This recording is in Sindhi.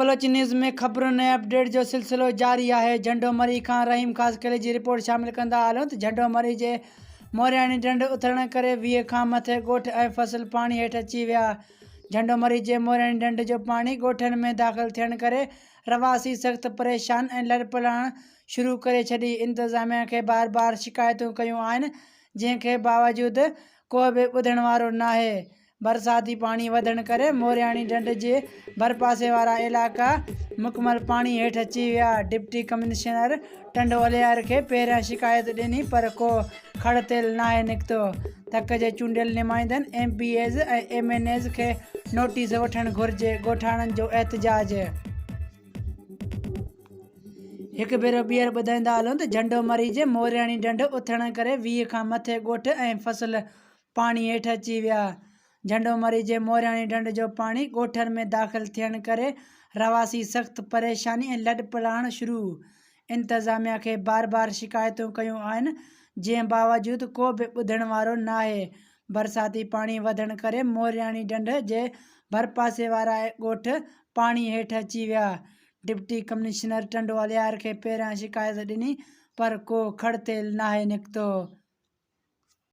بلوچ نيوز ۾ خبرن ۽ اپڊيٽ جو سلسلو جاري آهي. جهنڊو مري کان رحيم خاصخيلي جي رپورٽ شامل ڪندا هلون ته جهنڊو مري جي مورياڻي ڍنڍ اٿرڻ ڪري 20 کان مٿي ڳوٺ ۽ فصل پاڻي هيٺ اچي ويا. جهنڊو مري جي مورياڻي ڍنڍ جو پاڻي ڳوٺن ۾ داخل ٿيڻ ڪري رهواسي سخت پريشان ۽ لڏپلاڻ شروع ڪري ڇڏي. انتظاميا کي بار بار شڪايتون ڪيون آهن جنهن کي باوجود ڪو به ٻڌڻ وارو ناهي. برساتي پاڻي وڌڻ ڪري مورياڻي ڍنڍ جي ڀرپاسي وارا علائقا مڪمل پاڻي هيٺ اچي ويا. ڊپٽي ڪمشنر ٽنڊو الهيار کي پهريان شڪايت ڏني پر ڪو کڙ تيل ناهي نڪتو. تڪ جي چونڊيل نمائندن M P As ۽ M N As کي نوٽيس وٺڻ گهرجي، ڳوٺاڻن جو احتجاج. هڪ ڀيرو ٻيهر ٻڌائيندا هلون ته جهنڊو مري جي مورياڻي ڍنڍ اٿڻ ڪري 20 کان مٿي ڳوٺ ۽ فصل پاڻي هيٺ اچي ويا. جهنڊو مري جي مورياڻي ڍنڍ جو پاڻي ڳوٺن ۾ داخل ٿيڻ ڪري رهواسي سخت پريشاني ۽ لڏپلاڻ شروع. انتظاميا کي بار بار شڪايتون ڪيون آهن جنهن باوجود ڪو به ٻڌڻ وارو ناهي. برساتي پاڻي وڌڻ ڪري مورياڻي ڍنڍ جي ڀرپاسي وارا ڳوٺ پاڻي هيٺ اچي ويا. ڊپٽي ڪمشنر ٽنڊو الهيار کي پهريان شڪايت ڏني پر ڪو کڙ تيل ناهي نڪتو.